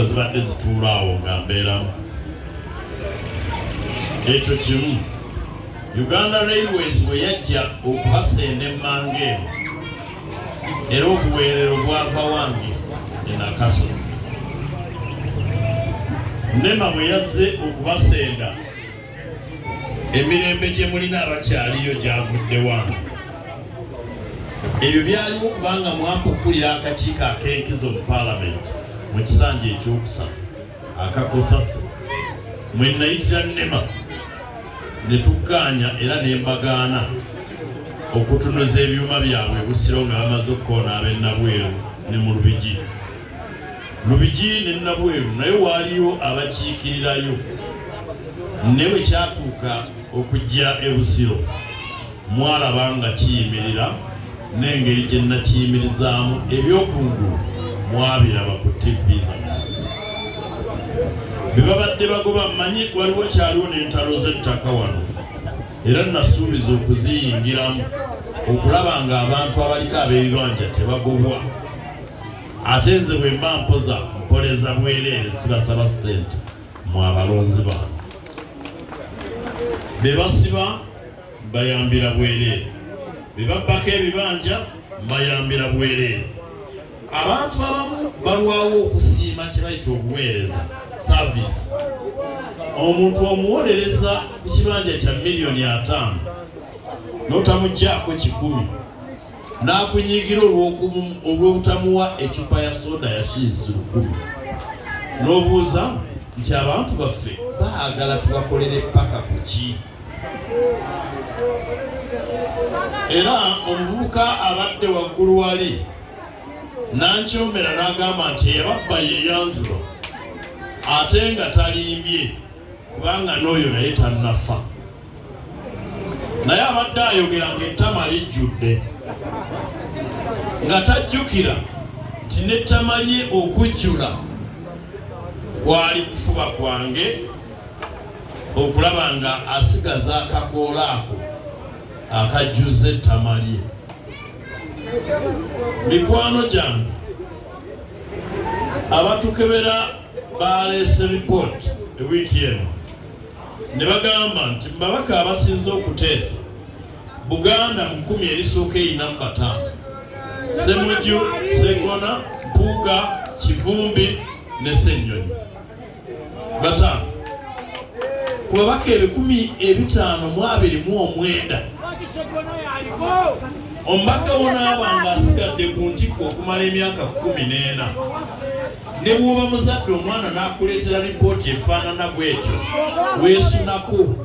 Zibadde zituula awo nga mbeeramu ekyo kimu. Uganda Railways bwe yajja okubasenda emmanga eno, era obuweerero bwava wange e Nakasozi. NEMA bwe yazze okubasenda, emirembe gye mulina abakyaliyo gyavudde wange. Ebyo byaliwo kubanga mwampa okukulira akakiiko ak'enkizo mu Paalamenti mu kisanja ekyokusatu akakosase mwe nayitira NEMA ne tukkaanya era ne mbagaana okutunuza ebyuma byabwe e Busiro nga bamaze okukoona ab'e Nabweru ne mu Lubigi. Lubigi ne Nabweru nayo waaliyo abakiikirirayo, ne bwe kyatuuka okujja e Busiro mwalaba nga kiyimirira n'engeri gye nnakiyimirizaamu eby'okungulu mwabiraba ku ttivi zammwe. Be babadde bagoba mmanyi waliwo kyaliwo n'entalo z'ettaka wano era nasuubiza okuziyingiramu okulaba ng'abantu abaliko ab'ebibanja tebagobwa. Ate nze bwe mba mpoza mpoleza bwereere, sibasaba ssente mwe abalonzi bange. Be basiba mbayambira bwereere, be babbako ebibanja mbayambira bwereere. Abantu abamu balwawo okusiima kye bayita obuweereza, service. Omuntu omuwolereza ku kibanja kya 500,000,000 n'otamuggyako 100, n'akunyiigira olw'obutamuwa eccupa ya soda ya shilingi 1000, n'obuuza nti abantu baffe baagala tubakolere paka ku ki? Era omuvubuka abadde waggulu wali n'ankyomera n'agamba nti eyababba ye yanziba, ate nga talimbye kubanga n'oyo naye tannafa. Naye abadde ayogera ng'ettama lijjudde, nga tajjukira nti n'ettama lye okujjula kwali kufuba kwange okulaba nga asigaza akakoola ako akajjuzza ettama lye. Mikwano gyange abatukebera baleese ripooti ewiiki eno ne bagamba nti mu babaka abasinze okuteesa Buganda mu 10 erisooka erina mu 5: Ssemujju, Sseggona, Mpuuga, Kivumbi ne Ssennyonyi, 5 ku babaka 529. Omubaka wonaaba ng'asigadde ku ntikko okumala emyaka 14, ne bw'oba muzadde omwana n'akuleetera ripooti efaanana bw'etyo, weesunako.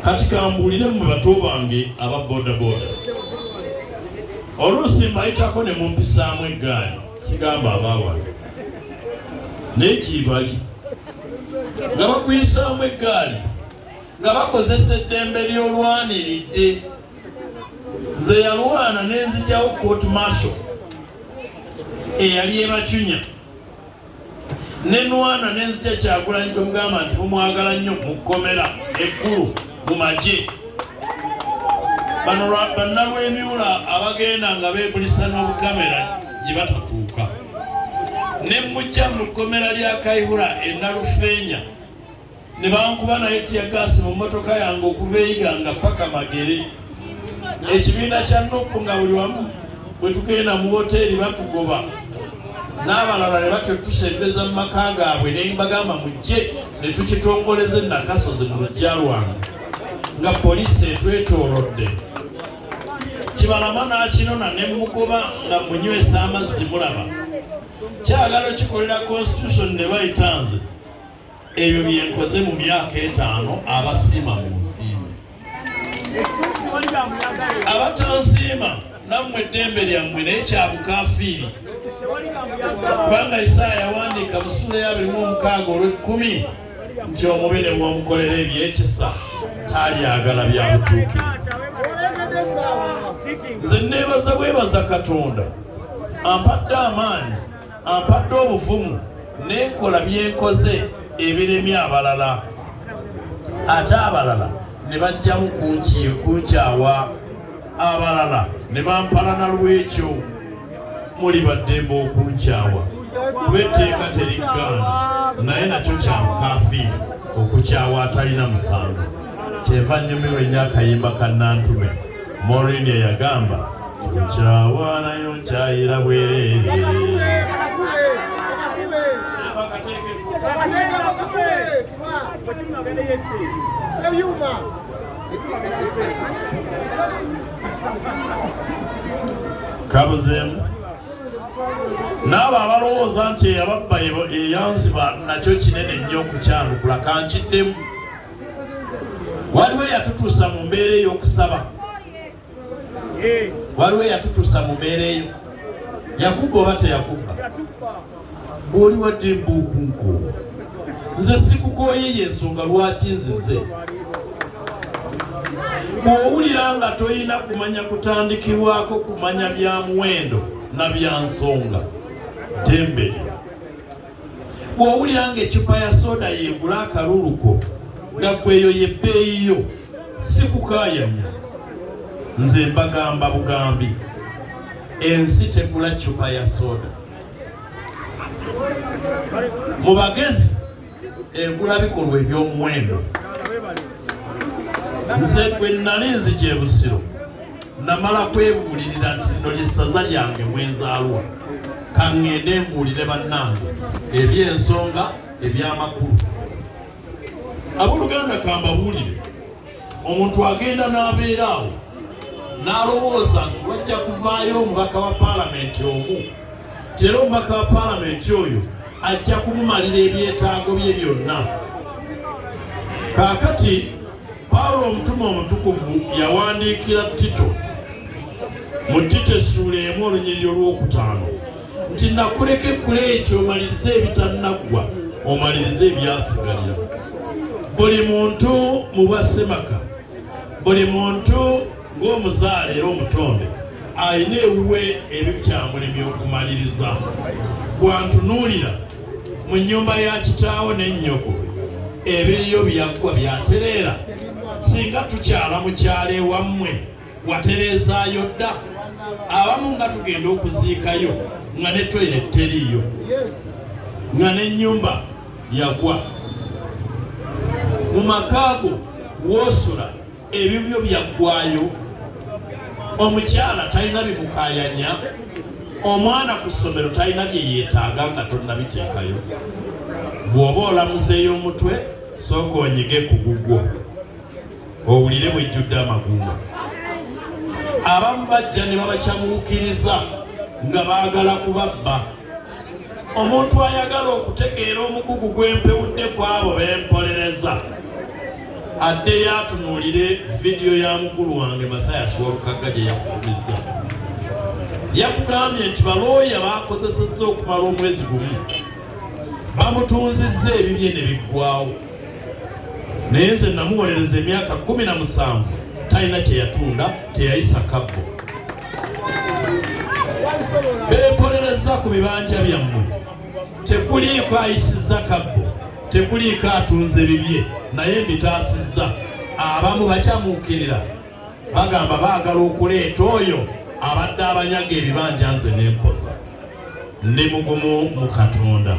Kati kambuulire mu bato bange aba bodaboda, oluusi mbayitako ne mumpisaamu eggaali, sigamba abaawano naye gyibali nga bakuyisaamu eggaali nga bakozesa eddembe ly'olwaniridde. Nze yalwana n'enzigyawo court martial eyali ebacunya, nenwana n'enzija Kyagulanyi gwe mugamba nti mumwagala nnyo mu kkomera ekkulu mu magye. Bano bannalwemyula abagenda nga beegulisa n'obukamera gye batatuuka, ne mujja mu kkomera lya Kaihura e Nalufeenya ne bankuba naye tiyagaasi mu mmotoka yange okuva e Iganga paka Magere. Ekibiina kya Nupu nga buli wamu bwe tugenda mu woteeri batugoba, n'abalala ne batyo tusembeza mu maka gaabwe, ne mbagamba mujje ne tukitongoleza e Nakasozi mu luggya lwange nga poliisi etwetoolodde. Kibalama n'akinona ne mmugoba nga munywesa amazzi mulaba. Kyagala okikolera constitution ne bayita nze. Ebyo bye nkoze mu myaka 5, abasiima munsiime, abatansiima nammwe eddembe lyammwe, naye kya bukafiiri, kubanga Isaaya yawandiika mu ssuula ya 26 olw'ekkumi nti omubi ne bw'omukolera ebyekisa talyagala bya butuukirivu. Nze neebaza bwebaza Katonda ampadde amaanyi, ampadde obuvumu, nenkola byenkoze ebiremye abalala, ate abalala ne bajjamu kunkyawa, abalala ne bampalana lw'ekyo. Muli baddembe okunkyawa. Kuba etteeka teriggaana, naye nakyo kya bukafiiri okukyawa atalina musango. Kyeva nnyumirwa ennyo akayimba ka Nantume Maureen eyagamba tukyawa nayo nkyayira bwereere. Kabuzeemu n'abo abalowooza nti eyababba eyansiba nakyo kinene nnyo okukyanukula kankiddemu. Waliwo eyatutuusa mu mbeera ey'okusaba, waliwo eyatutuusa mu mbeera eyo. Yakubba oba teyakubba? Bw'oli wadde mbuukunko, nze sikukooye, y'ensonga lwaki nzize. Bw'owulira nga tolina kumanya kutandikibwako kumanya bya muwendo na bya nsonga, ddembe lyo. Bw'owulira ng'eccupa ya soda yeegula akaluluko nga ggwe eyo y'ebbeeyi yo, sikukaayanya. Nze mbagamba bugambi, ensi tegula ccupa ya soda. Mu bagezi egula bikolwa eby'omuwendo. Nze gwe nali nzija e Busiro, namala kwebuulirira nti lino ly'essaza lyange mwenzaalwa, kaŋŋende mbuulire bannange eby'ensonga eby'amakulu. Abooluganda, kambabuulire, omuntu agenda n'abeera awo n'alowooza nti wajja kuvaayo omubaka wa paalamenti omu, nti era omubaka wa paalamenti oyo ajja kumumalira ebyetaago bye byonna. Kaakati Pawulo omutume omutukuvu yawandiikira Tito mu Tito essuula 1 olunyiriri olwokutaano nti nakuleka ekkuleeti omalirize ebitannaggwa, omalirize ebyasigalira. Buli muntu mu bwa ssemaka, buli muntu ng'omuzaale era omutonde alina ewuwe ebikyamulemye okumaliriza. Bwantunuulira mu nnyumba ya kitaawo ne nnyoko, ebiriyo byaggwa byatereera. Singa tukyala mu kyalo ewammwe watereezaayo dda. Abamu nga tugenda okuziikayo nga ne toilet teriiyo, nga n'ennyumba yagwa. Mu maka go woosula ebibyo byaggwayo, omukyala talina bimukaayanya, omwana ku ssomero talina bye yeetaaga nga tonnabiteekayo. Bw'oba olamuzeeyo omutwe, sooka onyige ku gugwo owulire bwejjudde amagumba. Abamu bajja ne babakyamuukiriza nga baagala kubabba. Omuntu ayagala okutegeera omugugu gw'empewudde ku abo bempolereza addeyo atunuulire vidiyo ya mukulu wange Mathias Walukagga gye yafulumizza. Yakugambye nti balooya baakozesezza okumala omwezi gumu, bamutunzizza ebibye ne biggwawo. Naye nze namuwolereza emyaka 17, talina kye yatunda, teyayisa kabbo. Beepolereza ku bibanja byammwe, tekuliiko ayisizza kabbo, tekuliiko atunze bibye, naye mbitaasizza. Abamu bakyamuukirira bagamba baagala okuleeta oyo abadde abanyaga ebibanja, nze nempoza. Ndi mugumu mu Katonda.